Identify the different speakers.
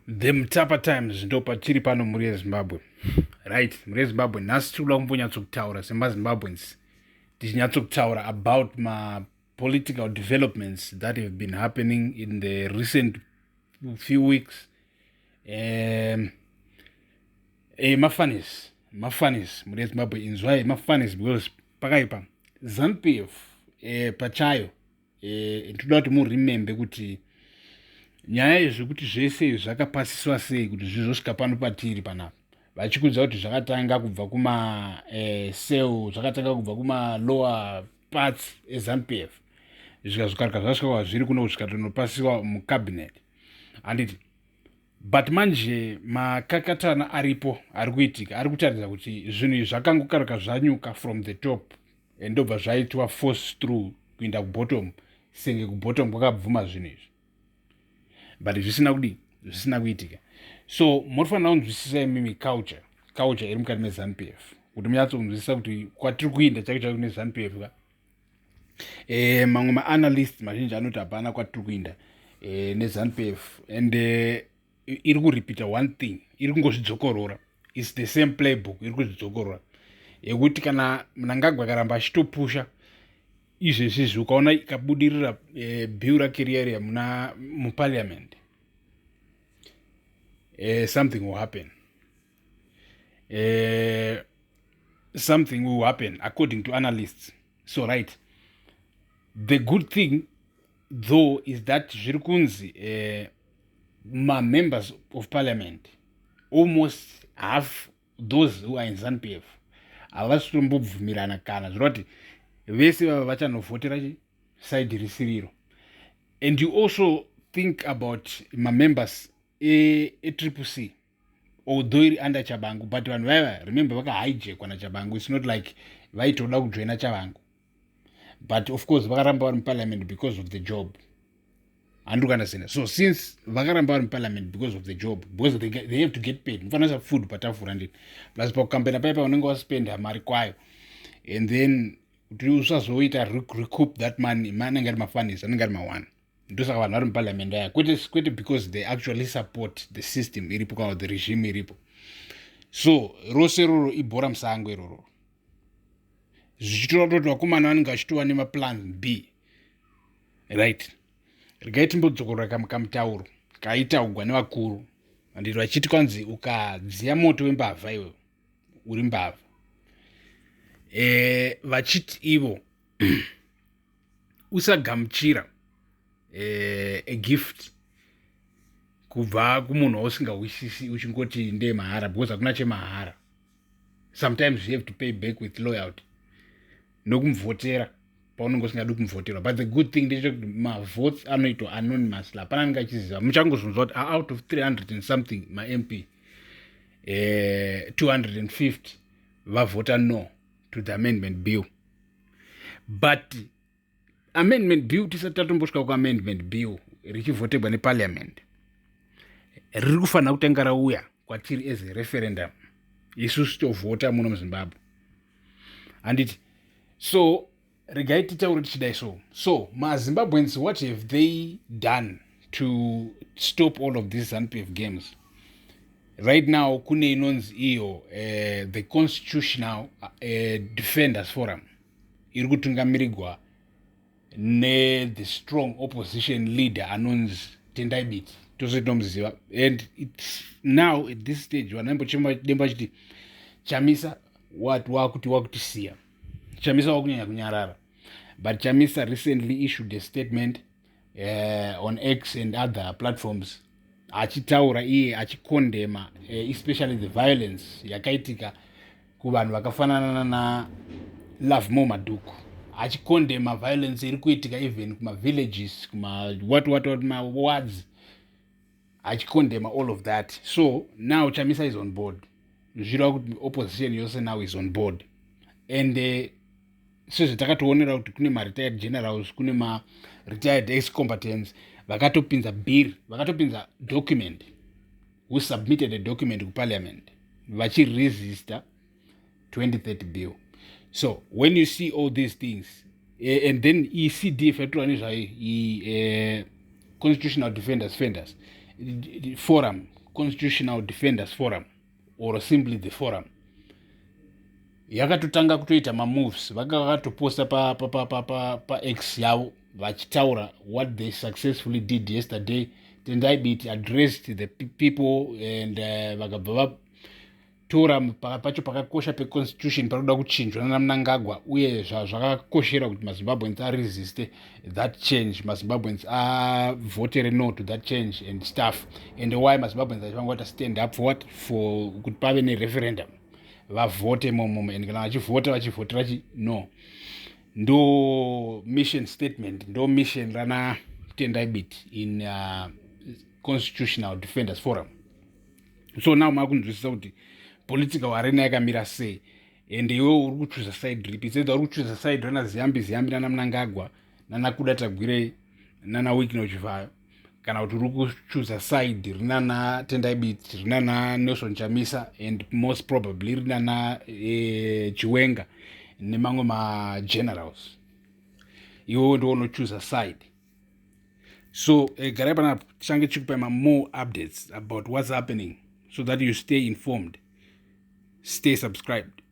Speaker 1: The Mutapa Times ndo patiri pano, mhuri yeZimbabwe. Right, mhuri yeZimbabwe, nhasi tiri kuda kumbonyatsokutaura semaZimbabweans, tichinyatsokutaura about mapolitical developments that have been happening in the recent few weeks. Mafanis, mafanis, mhuri yeZimbabwe, inzwai mafanis, because pakaipa. ZANU PF pachayo, ndoda kuti muremembe kuti nyaya yezvekuti zvese izvi zvakapasiswa sei kuti zvizosvika pano patiri panapa, vachikudza kuti zvakatanga kubva kumacell, zvakatanga kubva kumalower parts eZANU PF, zvikazvikarika zvasvika kwazviri kuno, kusvika tonopasiwa mucabinet, handiti? But manje makakatana aripo ari kuitika ari kutaridza kuti zvinhu izvi zvakangokarika zvanyuka from the top, ndobva zvaitwa force through kuenda kubottom, senge kubottom kwakabvuma zvinhu izvi, but zvisina kudii, zvisina kuitika. So munofanira kunzwisisa imimi culture iri mukati meZANU PF, kuti munyatsonzwisisa kuti kwatiri kuinda chaiko chaiko neZANU PF ka. Mamwe maanalyst mazhinji anoti hapana kwatiri kuinda neZANU PF, and iri kuripita one thing, iri kungozvidzokorora. It's the same playbook iri kuzvidzokorora, yekuti kana Mnangagwa akaramba achitopusha izvezvizvi, ukaona ikabudirira bill rake riya riya muna muparliament, something will happen. Something will happen according to analysts. So right, the good thing though is that zviri kunzi mamembers of parliament, almost half those who are in ZANU PF, havasi kutombobvumirana kana zvireva kuti vese vava vachanovhotera side risiriro. And you also think about mamembers eTriple C, although iri under Tshabangu, but vanhu vaiva, remember, vakahijackwa naTshabangu. It's not like vaitoda kujoina Tshabangu, but of course vakaramba vari muparliament because of the job, handiri? So since vakaramba vari muparliament because of the job, because they have to get paid, mufanira food patafura, ndini plus pakucampaigna paipa unenge waspenda mari kwayo, and then kuti usazoita recoup that money, anenge ari mafanis, anenge ari ma1. Ndosaka vanhu vari muparliament aya, kwete because they actually support the system iripo kana the regime iripo. So rose roro ibhora musango iroro, zvichitora kutoti vakomana vanenge vachitova nemaplan B. Right, regai timbodzokorora kamutauro kaitaugwa nevakuru, handiti? Vachiti kwanzi ukadziya moto wembavha, iwe uri mbavha. Vachiti ivo usagamuchira a gift kubva kumunhu wausingahwisisi uchingoti ndemahara, because hakuna chemahara. Sometimes you have to pay back with loyalty nokumuvhotera paunenge usingadi kumuvhoterwa. But the good thing ndechekuti mavotes anoitwa anonymously, hapana anenge achiziva. Muchangozonzwa kuti out of 300 and something maMP, 250 vavhota no to the amendment bill. But amendment bill, tisati tatombosvika kuamendment bill richivhotegwa neparliament, riri kufanira kutanga rauya kwatiri as a referendum, isusu tovhota muno muZimbabwe, handiti? So regai titaure tichidai. So maZimbabweans, what have they done to stop all of these ZANU PF games? Right now kune inonzi iyo the Constitutional Defenders Forum, iri kutungamirirwa nethe strong opposition leader anonzi Tendai Biti, tose tinomuziva. And it's now at this stage vanhu vaimbochemba vachiti Chamisa wakuti wakutisiya, Chamisa wakunyanya kunyarara, but Chamisa recently issued a statement on X and other platforms, achitaura iye achicondemna especially the violence yakaitika kuvanhu vakafanana naLovemore Madhuku, achicondemna violence iri kuitika even kumavillages, kuma what what what, mawards, achicondemna all of that. So now Chamisa is on board, zvireva kuti opposition yose now is on board. And sezvatakatoonera kuti kune maretired generals, kune maretired ex combatants vakatopinza bill, vakatopinza document, who submitted a document kuparliament vachiresista 2030 bill. So when you see all these things, and then eCDF yatorwa nezvayo, constitutional defenders forum. Constitutional Defenders Forum, or simply the Forum, yakatotanga kutoita mamoves. Vanga vakatoposta paX pa, pa, pa, pa yavo vachitaura what they successfully did yesterday. Tendai Biti addressed the people and vakabva vatora pacho pakakosha peconstitution pari kuda kuchinjwa nanaMnangagwa, uye zvakakoshera kuti maZimbabweans aresiste that change, maZimbabweans avhotere no to that change and stuff, and why maZimbabweans achifanira kuita stand up for what? For kuti pave nereferendum, vavhote momomo, and kana vachivhota, vachivhotera chi no. Ndo mission statement, ndo mission rana Tendai Biti in Constitutional Defenders Forum. So now makunzwisisa kuti political arena yakamira sei, and iwe uri kuchuza side ripi? Sedza uri kuchuza side rana Ziyambi Ziyambi, nana Mnangagwa, nana Kuda Tagwirei, nana Wicknell Chivayo, kana kuti uri kuchuza side rinana Tendai Biti, rinana Nelson Chamisa, and most probably rinana Chiwenga nemamwe magenerals? Iwewe ndo unochuza side. So garai panapa, tichange tichikupai mamore updates about what's happening so that you stay informed. Stay subscribed.